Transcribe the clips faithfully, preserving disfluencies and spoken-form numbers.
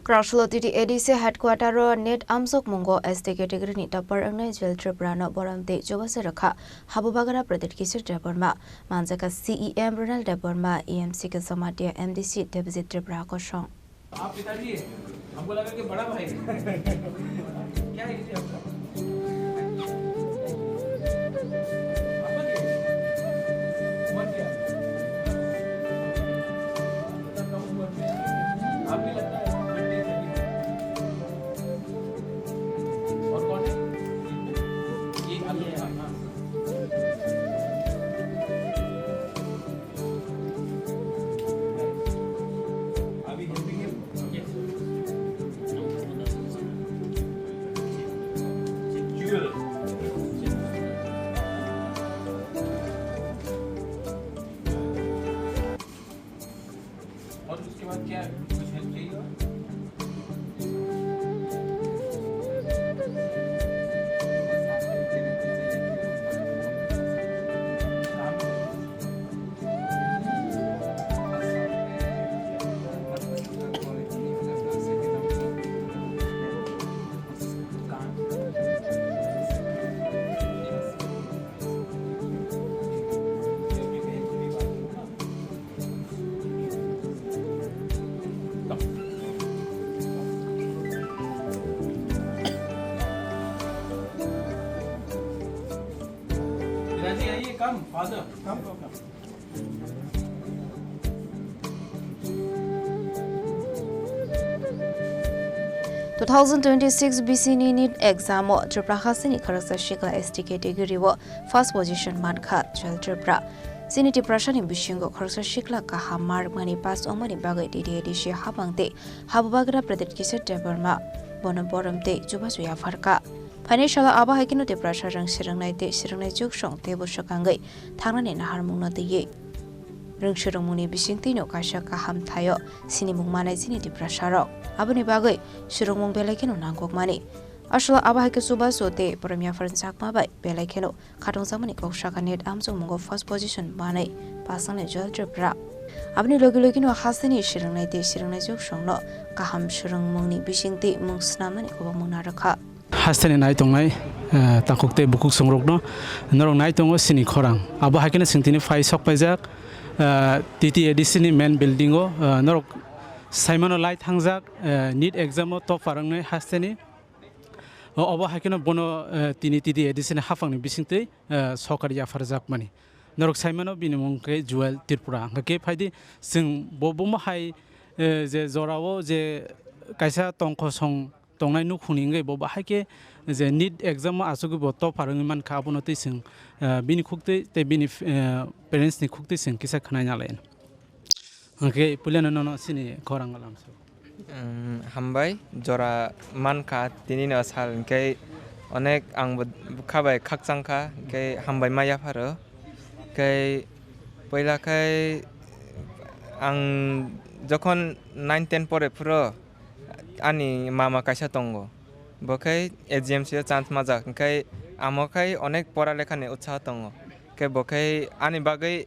Prasholo T T A D C headquarter o NEET amjokmungo S T category ni topper wngnai Jewel Tripura no borom tei chubachu rwkha Habubagra Pradyut Kishore Debbarma, manjakha C E M Ronald Debbarma, E M C khe Jamatia, M D C Debjit Tripura kosong. आप पिताजी है, हमको लगा कि बड़ा भाई है। क्या एज है आपका? आपका क्या एज है? उम्र क्या है? आप भी लगता है बर्थडे सभी। और कौन है? ये, ये, हाँ, हाँ। Are we helping him? Yes. Jewel. और उसके बाद क्या है? कुछ हेल्प चाहिए और? पिताजी, आइए, come, father, come, come, come। Two thousand twenty-six B C ni NEET exam o Tripura hasteni khoroksa sikla S T category o first position mankha Jewel Tripura. Chini Tiprasani bisingo khoroksa sikla kaham mark mani pass wngmani bagwi T T A D C habang tei Habubagra Pradyut Kishore Debbarma bono borom tei chubachu yapharkha. Phainai salo abo hai kheno Tiprasa rang swrwngnai tei swrwngnai chuksong teibo swkangwi thangnani naharmungno twiwi rwng swrwngmungni bisingtwino kaisa kaham thaio sinimung manai chini Tiprasarok. Aboni bagwi swrwngmung belai kheno nangkukmani. Aswk abo hai khe chubachu tei borom yapharjakma bai belai kheno khatungjakmani kok sakha NEET amjokmungo first position manwi pass wngnai Jewel Tripura. Aboni logi logino hasteni swrwngnai tei swrwngnai chuksongno kaham swrwngmungni bisingtwi mung snamnani kwbangmung narwkha. Hasteni nai tongnai, eh, takhuk tei bukhuk songrokno norok nai tongo sini khorang. Abo hai kheno chwng tini phai sok paijak, eh, T T A D C ni main building o, eh, norok saimano lai thangjak, eh, NEET exam o topper wngnai hasteni. O, obo hai kheno bono, eh, tini T T A D C ni haphangni bisingtwi, eh, sokari yapharjakmani. Norok saimano bini mung khe Jewel Tripura. Hwnkhe khe phaidi chwng bo, bomo hai, eh, je jorao je kaisa tongkosong tongnai nukhungni wngwi bo bahai khe je NEET exam o achugwi bo topper wngwi mankha, abono twi chwng, eh, bini khuktwi tei bini, eh, parents ni khuktwi chwng kisa khwnai nalai. Hwnkhe puilano nono chini khorang lamsao. Umm, hambai, jora mankha tinino sal hwnkhe onek angbo bwkha bai khakchangkha, hwnkhe hambai ma yapharo. Hwnkhe puila khai ang jokhon nine ten pore phuru ani mama kaisa tongo, bo khai A G M C o chance majak, hwnkhe amo khai onek pora lekhani utsaho tongo, hwnkhe bo khai ani bagwi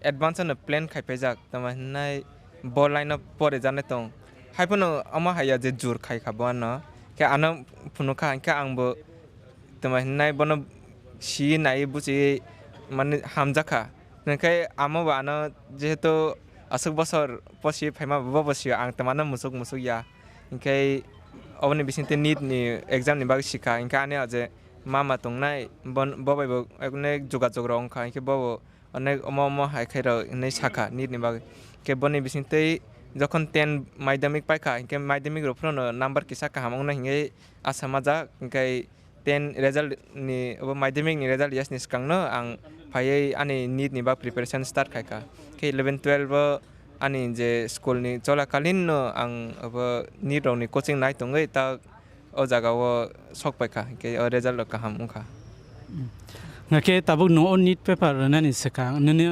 advance no plan khai paijak, tamo hinai bo line o porijaknai tong. Haiphano omo haiya je jur khai kha bo ano, khe ano phunukha, hwnkhe ang bo tamo hinai bono si nai buchi mani hamjakha. Hwnkhe amo bo ano jehetu aswk bosor posi phaima bo bo sio ang tamo ano musuk musuk ya. Hwnkhe oboni bisingtwi NEET ni exam ni bagwi sikha, hwnkhe ani o je mama tongnai, bo bo bai bo onek jogajog rok wngkha, hwnkhe bo bo onek omo omo hai khai rok hinwi sakha NEET ni bagwi. Khe boni bisingtwi jokhon ten madhyamik paikha, hinkhe madhyamik rok phano number kisa kaham wngnai hinwi asa majak, hinkhe ten result ni, obo madhyamik ni result yasni swkangno ang phaiwi ani NEET ni bak preparation start khaikha. Khe eleven twelve o ani je school ni cholakalin no ang obo NEET rok ni coaching nai tongwi ta o jaga o sok paikha, hinkhe o result rok kaham wngkha. Hwnkhe tabuk no o NEET paper rwnani swkang nini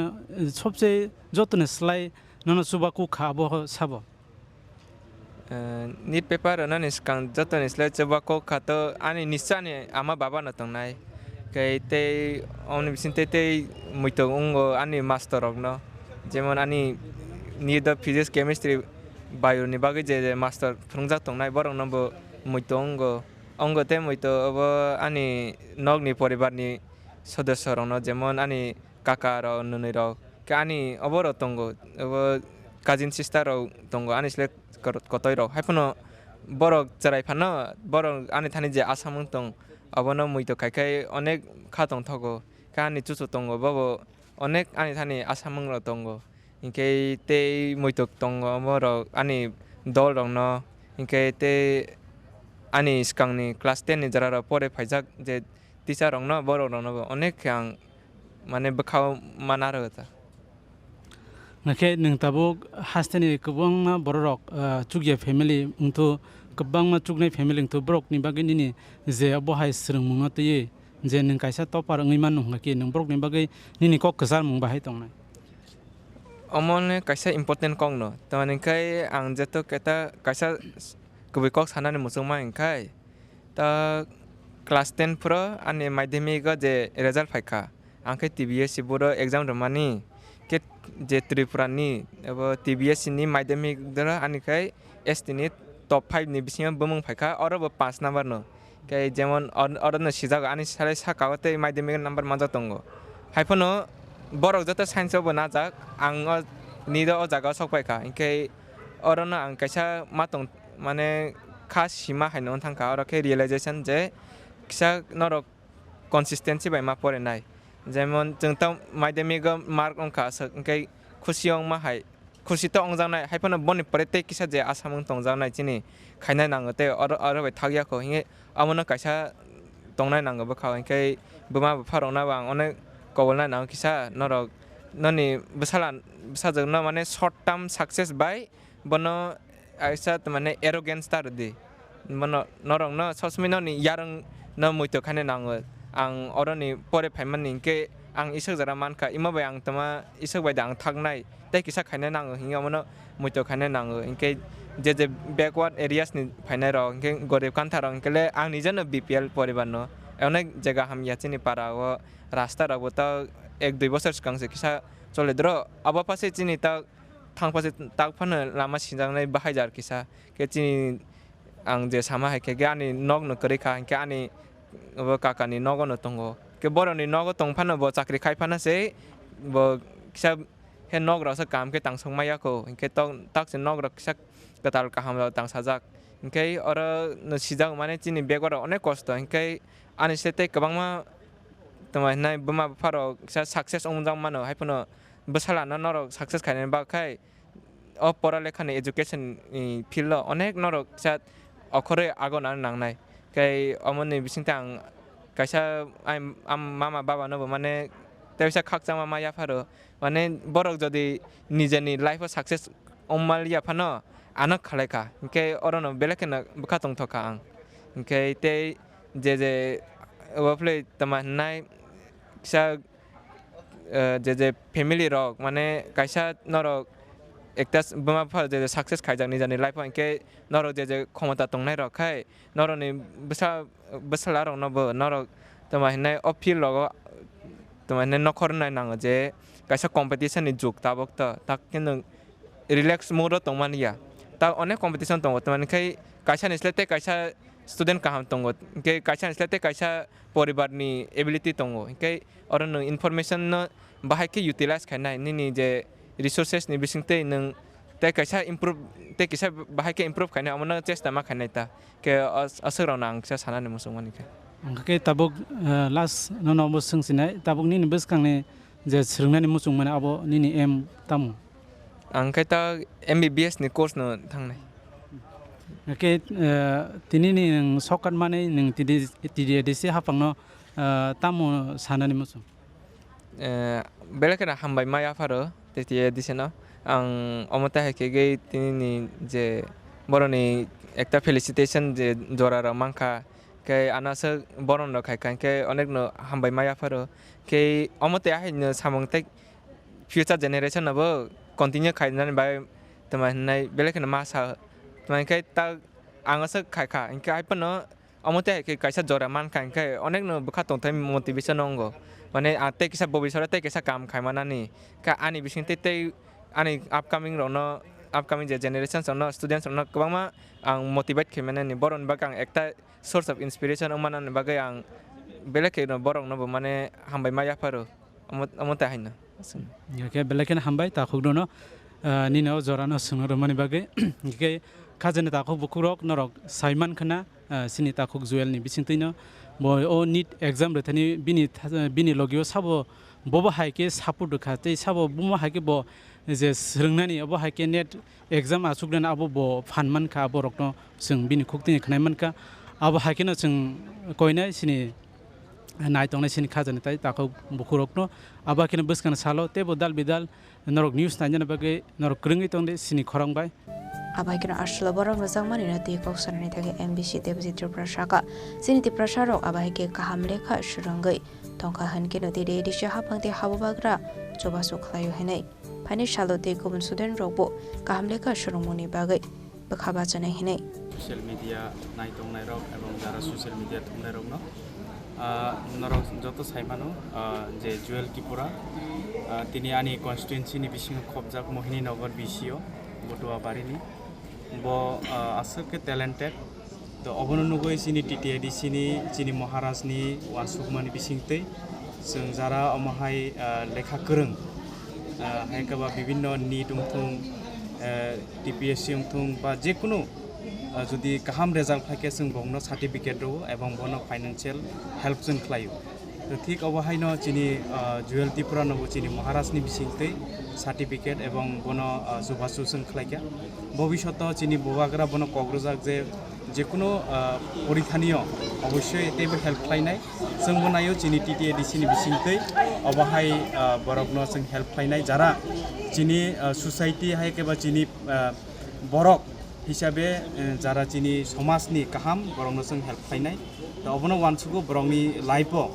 sobse jotoni slai nono chuba kuk kha abo sabo? Eh, NEET paper rwnani swkang jotoni slai chuba kuk kha to ani nisa ni ama baba no tongnai. Khe tei omoni bising tei tei muitok wngo ani master rok no. Jemon ani NEET o physics, chemistry Bayurni bagwi je, je master phwrwngjak tongnai, borokno bo muitu wngo. Wngo tei muitu obo ani nokni poribarni sodosyorokno, jemon ani kaka rok, nwnwi rok, khe ani obo rok tongo, obo cousin sister rok tongo, ani sle kor-, kotoi rok. Haiphano borok chwrai phano, borok ani thani je asamung tong, abono muitu khai khai onek kha tongthogo. Khe ani chuchu tongo, bobo onek ani thani asamung rok tongo. Hinkhe tei muitu tongo, omo rok ani dol rokno, hinkhe tei ani swkangni class ten ni jora rok pore phaijak je teacher rokno, borok rokno bo onek khe ang mane bwkhao ma narwgo ta. Hwnkhe nwng tabuk hasteni kwbangma bororok, ah, chukya family wngthu, kwbangma chuknai family wngthu, borokni bagwi nini je obo hai swrwngmungno twiwi je nwng kaisa topper wngwi mano hwnkhe nwng borokni bagwi nini kok kwcharmung bahai tongnai? Omo le kaisa important kok no, tamni hwnkhe ang jeto keta kaisa kwbwi kok sanani muchungma hwnkhe, ta class ten phuru ani madhyamik o je result phaikha, ang khe T B S C board o exam rwmani, khe je Tripura ni abo T B S C ni madhyamik doro ani khai S T ni top five ni bisingo bumung phaikha, oro bo panch number no. Khe jemon or-, oro no sijago ani salai saka o tei madhyamik number manjak tongo. Haiphano borok joto science o bo najak, ang o NEET o o jaga o sok paikha, hinkhe oro no ang kaisa ma tong, mane kha sima hai no wng thangkha, oro khe realization je kisa norok consistency bai ma porinai. Jemon chwng ta madhyamik o mark wngkha aswk, hinkhe khusi wngma hai, khusi to wngjaknai, haiphano boni pore tei kisa je asamung tongjaknai chini khainai nango tei oro, oro bai thakya kho hinwi abono kaisa tongnai nango bwkha o. Hinkhe buma bupha rokno bo ang onek kobolnai nango kisa, norok noni bwsala bwsajwk no mane short term success bai bono kaisa mane arrogance ta rwdi. Bono norokno sosomai noni yarwng no muitu khaina nango. Ang oroni pore phaimani hinkhe ang iswk jora mankha, imo bai ang tama iswk bai da ang thaknai tei kisa khaina nango hinwi omono muitu khaina nango. Hinkhe je je backward areas ni phainai rok hinkhe gorib kantha rok hinkhe le ang nijeno B P L poribar no. Onek jaga hamya chini para o, rasta rok bo ta ek dui bosor swkang se kisa choli dro, abo pase chini ta thang pase tak phano lama sinjaknai bahai jar kisa. Khe chini ang je sama hai khe, khe ani nok no kwrwi kha, hinkhe ani bo kaka ni nogo no tongo. Khe borok ni nogo tong phano bo chakri khai phano se bo kisa khe nok rok se kaham khe tang sok ma ya kho, hinkhe tok tak se nok rok kisa kwtal kaham rok tang sajak. Hinkhe oro no sijak mane chini bag o rok onek kosto, hinkhe ani se tei kwbangma tongma hinai buma bupha rok kisa success wngjak mano, hai phano bwsala no norok success khainani bagwi khai o pora lekhani education ni field o onek norok kisa okhorwi agonani nangnai. Khe omoni bisingtwi ang kaisa ai, am, mama baba no bo mane tei kaisa khakchangma ma yapharo, mane borok jodi nijeni life o success wngma liya phano ano khalai kha, hinkhe oro no belai kheno bwkha tongthok kha ang. Hinkhe tei je je obo phwlwi tama hinai kisa eh, je je family rok mane kaisa norok ekta s-, buma bupha je je success khaijak nijani life o, hinkhe norok je je khomota tongnai rok khai norokni bwsa, bwsala rokno bo norok tama hinai o field rogo tama hinai nokhor nai nango je kaisa competition ni jug tabuk to, tak khe nwng relax mood o tongmani ya. Ta onek competition tongo, tamani khai kaisa ni slai tei kaisa student kaham tongo, hinkhe kaisa ni slai tei kaisa poribar ni ability tongo, hinkhe oro nwng information no bahai khe utilize khainai, nini je resources ni bising tei nwng tei kaisa improve, tei kisa bahai khe improve khainai, omono chesta ma khainai ta. Khe as-, aswk rokno ang kisa sanani muchung mani khe. Hwnkhe tabuk, eh, last nono bo swng sinai, tabuk nini bwskangni je swrwngnani muchung mani abo nini aim tamo? Ang khe ta M B B S ni course no thangnai. Hwnkhe, eh, tini ni nwng shortcut mani nwng T D, T D A D C hapang no, eh, tamo sanani muchung? Eh, belai kheno hambai ma yapharo T D A D C no. Ang omo tei hai khe gwi tini ni je boroni ekta felicitation je jora rok mankha, khe ano aswk boron rok khai kha, khe onek no hambai ma yapharo. Khe omo tei ahai no samung tei future generation no bo continue khainani bai tama hinai belai kheno ma sa. Tama hinkhe ta ang aswk khai kha, hinkhe hai phano omo tei hai khe kaisa jora mankha, hinkhe onek no bwkha tongthai motivation wngo. Mane ang tei kisa bobisoro tei kisa kam khai manani. Khe ani bising tei, tei ani upcoming rokno upcoming je generations rokno, students rokno kwbangma ang motivate khaimani, borokni bagwi ang ekta source of inspiration wngmanani bagwi ang belai kheno borokno bo mane hambai ma yapharo. Omo, omo tei haino. Hingke belai kheno hambai takhukno, ah, nini o jorano swngna rwmani bagwi. Hingke khajani takhuk bukhukrok norok saiman khna, ah, chini takhuk Joel ni bisingtwino bo o NEET exam rwthani bini tha-, bini logio sabo bobo hai khe support rwkha tei sabo bumo hai khe bo je swrwngnani obo hai khe NEET exam achuknani abo bo phan mankha, aborokno chwng bini khuk tini khwnai mankha. Abo hai kheno chwng koinai chini nai tongnai chini khajani tai takhuk bukhurokno. Abo hai kheno bwskangni salo teibo dal bidal norok news nainani bagwi norok kwrwngwi tongdi chini khorang bai. Abo hai kheno aswlo borok rwjakmani no twi kok sanani thangwi M D C Debojit Tripura saka, chini Tiprasa rok abo hai khe kaham lekha swrwngwi tongkha hwn khe no tei A D C haphang tei habubagra chubachu khlaio hinwi. Phaini salo tei kubun student rokbo kaham lekha swrwngmungni bagwi bwkha bachanai hinwi. Social media nai tongnai rok ebong jara social media thumnai rokno, ah, norok joto sai mano, ah, je Joel Tripura, ah, tini ani constituency ni bisingo khobjak Mohini Nagar B C O, Botuabari ni. Bo, ah, aswk khe talented. To obono nugwi chini T T A D C ni, chini Maharaj ni uansukmani bisingtwi chwng jara omo hai, ah, lekha kwrwng, ah, hai khe ba bibinno NEET wngthung, eh, T P S C wngthung ba jekunu, ah, jodi kaham result khlai khe chwng bongno certificate rwo ebong bono financial help chwng khlaio. To thik obo haino chini, ah, Joel Tripura no bo chini Maharaj ni bisingtwi certificate ebong bono, ah, chubachu chwng khlaikha. Bobishoto chini bubagra bono kok rwjak je jekunu, ah, porikha nio obossoi teibo help khlainai. Chwng bo naio chini T T A D C ni bisingtwi obo hai, ah, borokno chwng help khlainai. Jara chini, ah, society hai khe ba chini, ah, borok hisabe, eh, jara chini somaj ni kaham borokno chwng help khlainai. To obono uansugo borokni life o,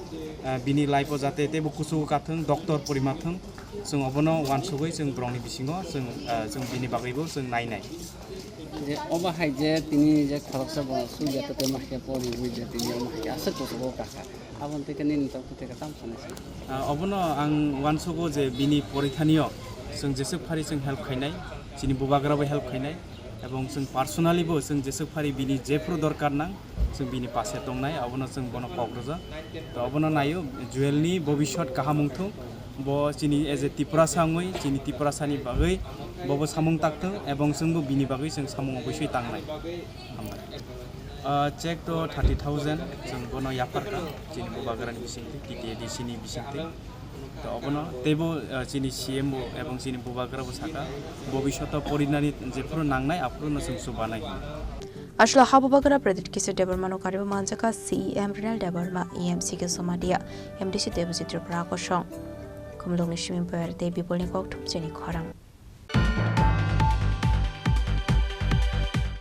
eh, bini life o jate teibo kuchugo kathwng, doctor porimathwng, chwng obono uansugwi chwng borokni bisingo chwng, eh, chwng bini bagwibo chwng nainai. Je obo hai je tini je khoroksa bo sugya to tei mahke pori wi je tini omo hai aswk kuchugo kakha. Aboni tei nini tongthu tei tam sanai se. Ah, obono ang uansugo je bini porikha nio chwng jeswk phari chwng help khainai, chini bubagra bo help khainai, ebong chwng personally bo chwng jeswk phari bini jephru dorkar nang chwng bini pase tongnai, obono chwng bono kok rwjak. To obono naio Joel ni bobiswt kaham wngthung, bo chini as a Tiprasa wngwi chini Tiprasa ni bagwi bobo samung takthung ebong chwngbo bini bagwi chwng samung obosoi tangnai. Hambai. Ah, check to thirty thousand chwng bono yapharkha chini bubagrani bisingtwi, T T A D C ni bisingtwi. To obono teibo, ah, chini C M bo ebong chini bubagra bo saka, bobishoto porinani jephuru nangnai aphuru no chwng chubanai. Aswlo habubagra Pradyut Kishore Debbarma no kariwi manjakha C E M Rinal Debbarma, E M C K Somatia, M D C Debojit Tripura kosong. Khumulwngni simi Boyar tei Bipolni kokthum chini khorang.